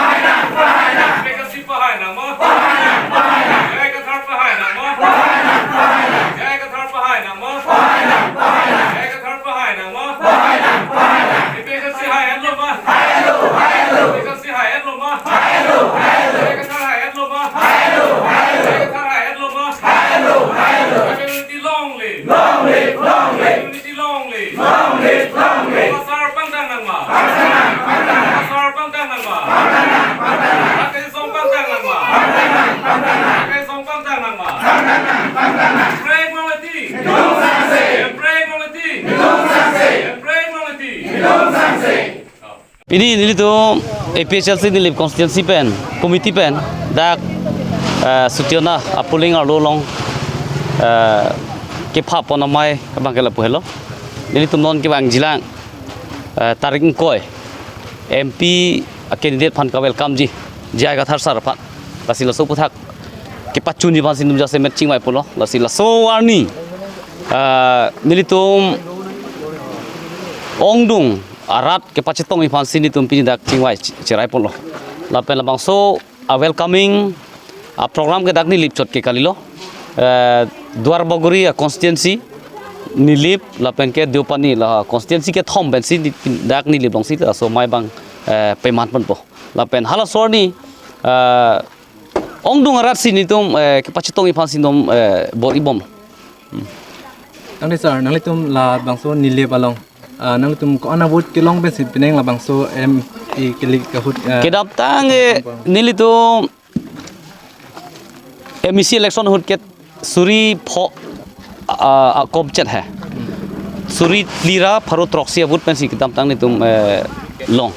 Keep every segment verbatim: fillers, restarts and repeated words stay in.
Pahainang, pahainang. J I Kathar pahainang ma? Pahainang, pahainang. J I Kathar pahainang ma? Pahainang, pahainang. J I Kathar pahainang ma? Pahainang, pahainang. J I Kathar pahainang ma? Pahainang, pahainang. A P H L C hai-etlo ma? Hai-etlo, hai-etlo. A P H L C hai-etlo ma? Hai-etlo, hai-etlo. J I Kathar hai-etlo ma? Hai-etlo, hai-etlo. J I Kathar hai-etlo ma? Hai-etlo, hai-etlo. Tribal unity long live. Long live, long live. Tribal unity long live. Long live, long live. Lasar pangdang nang ma? Pangdang nang, pangdang nang. Lasar pangdang nang ma? Pangdang nang, pangdang nang. Dak Kaisong pangdang nang ma? Pangdang nang, pangdang nang. Dak Kaisong pangdang nang ma? Pangdang nang, pangdang nang. Break long live. Break long live. Break long live. Break long live. Pini nelitum A P H L C Nilip constituency pen, committee pen, dak, eh, Sutiona a polling arlo along, eh, kepha pon amei abang ke lapu helo. Nelitum non kevangjilang, eh, tarik ingkoi, M P a candidate aphan ka-welcome ji, J I Kathar sir aphan. Lasi laso aphuthak kepachunji aphansi nelitum jasemet chingvai ponlo. Lasi laso arni, eh, nelitum ongdung arat kepachetongji aphansi nelitum pini dak chingvai che-, cherai ponlo. Lapen labangso a-welcoming a-program ke dak Nilip chot ke kalilo. Eh, Duarbagori a-constituency, Nilip, lapen ke Deopani, la constituency kethom pensi ni-, dak Nilip alongsi laso amei abang, eh, peman ponpo. Lapen halaso arni, eh, ongdung arat si nelitum, eh, kepachetongji aphansi nelitum, eh, bor-ibom. Tangte sir, nanglitum labangso Nilip along, ah, nanglitum ko-an a-vote kelong pensi pining labangso M P kili ahut, ah, kedamtang, eh, nelitum M A C election ahut ke suri pho, ah, ah, komchet he. Suri phli ra pharo throksi a-vote pensi kedamtang nelitum, eh, long.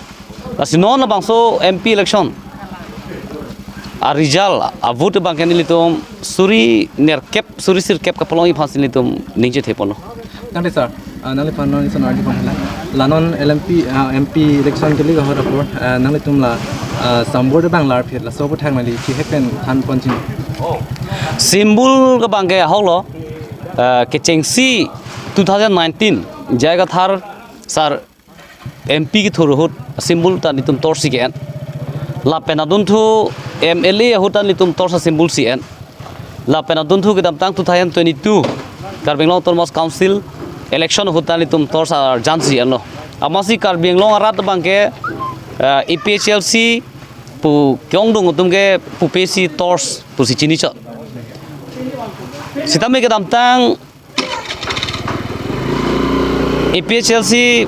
Lasi non labangso M P election a-result, a-vote abang ke nelitum suri nerkep, suri sirkep kapalongji aphansi nelitum ningje the ponlo. Tangte sir, ah, nangliphan non ison ardi pon hela. La non L M P, ah, M P election kali ahut apor, ah, nanglitum la, ah, symbol abang larphet, laso aphuthak neli chihek pen than ponji. Symbol abang ke ahoklo, ah, kechengsi two thousand nineteen, J I Kathar sir M P kethur ahut symbol ta nelitum torch si ke-en. Lapen adunthu M L A ahut ta nelitum torch a-symbol si en. Lapen adunthu kedamtang two thousand twenty-two Karbi Anglong Autonomous Council election ahut ta nelitum torch arjan si enlo. Amatsi Karbi Anglong arat abang ke, eh, A P H L C pu ke-ongdung atum ke pupe si torch pusi chini chot. Sitame kedamtang A P H L C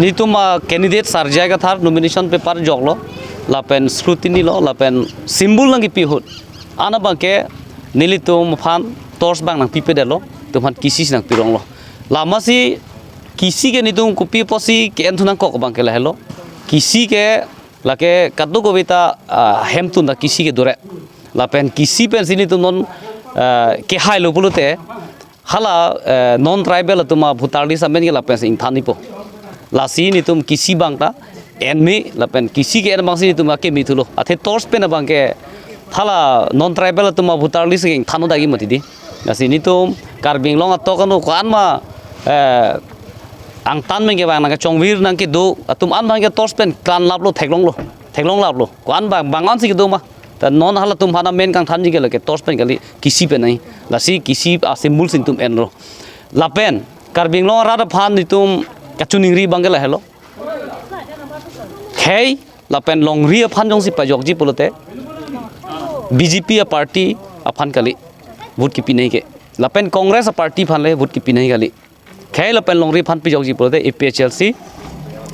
nelitum a-candidate sir J I Kathar nomination paper joklo, lapen scrutiny lo, lapen symbol nangkepi ahut. An abang ke nelitum aphan torch abang nangpipedetlo, nelitum aphan kisi si nangpironglo. La amatsi kisi ke nelitum kopi apotsi ke-enthu nangkok abang ke lahelo. Kisi ke lake kadokave ta, ah, hemtun ta kisi ke dore. Lapen kisi pensi nelitum non, ah, kehailo pulote, hala, eh, non-tribal atum a-voter list amen ke lapensi ingthan-ipo. Lasi nelitum kisi abang ta enme, lapen kisi ke-en abangsi nelitum akeme thulo. Athe torch pen abang ke hala non-tribal atum a-voter list ke ingthan-o dagi mati di. Lasi nelitum Karbi Anglong atok ano ko-an ma, eh, angtan pen kevang nangkechongvir nangkedo atum an abang ke torch pen klanlaplo, theklonglo, theklonglaplo. Ko-an abang, bang-an si kedo ma. Ta non halatum aphan amen kangthanji ke lake torch pen kali, kisi pen ai. Lasi kisi a-symbol si nelitum enlo. Lapen Karbi Anglong arat aphan nelitum kachiningri abang ke lahelo. Khei lapen longri aphan jongsi pajokji pulote B J P a-party aphan kali vote kepinai ke. Lapen Congress a-party aphan le vote kepinai kali. Khei lapen longri aphan pijokji pulote A P H L C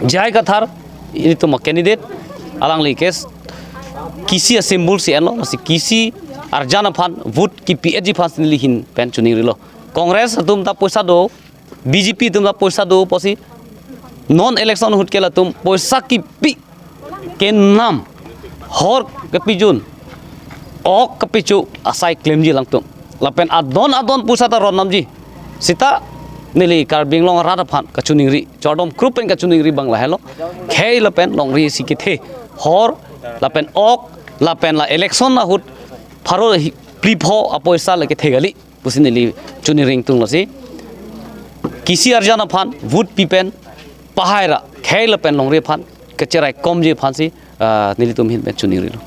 J I Kathar, ilitum a-candidate, alangli ke kisi a-symbol si enlo, lasi kisi arjan aphan vote kipi-etji aphan si neli ahin pen choningrilo. Congress atum ta poisa do, B J P atum ta poisa do pusi, non election ahut ke latum poisa kipi kenam, hor kepijun, ok kepicho asai klemji alangtum. Lapen adon adon poisa ta ronnamji. Seta neli Karbi Anglong arat aphan kachiningri, chardom krup pen kachiningri abang lahelo. Khei lapen longri si kethe, hor lapen ok lapen la election ahut pharo hi-, phli pho apoisa le kethe kali pusi neli chiningri ingtung, lasi kisi arjan aphan vote pi pen pahai ra khei lapen longri aphan kacheraikomji aphan si, ah, nelitum ahin pen chiningrilo.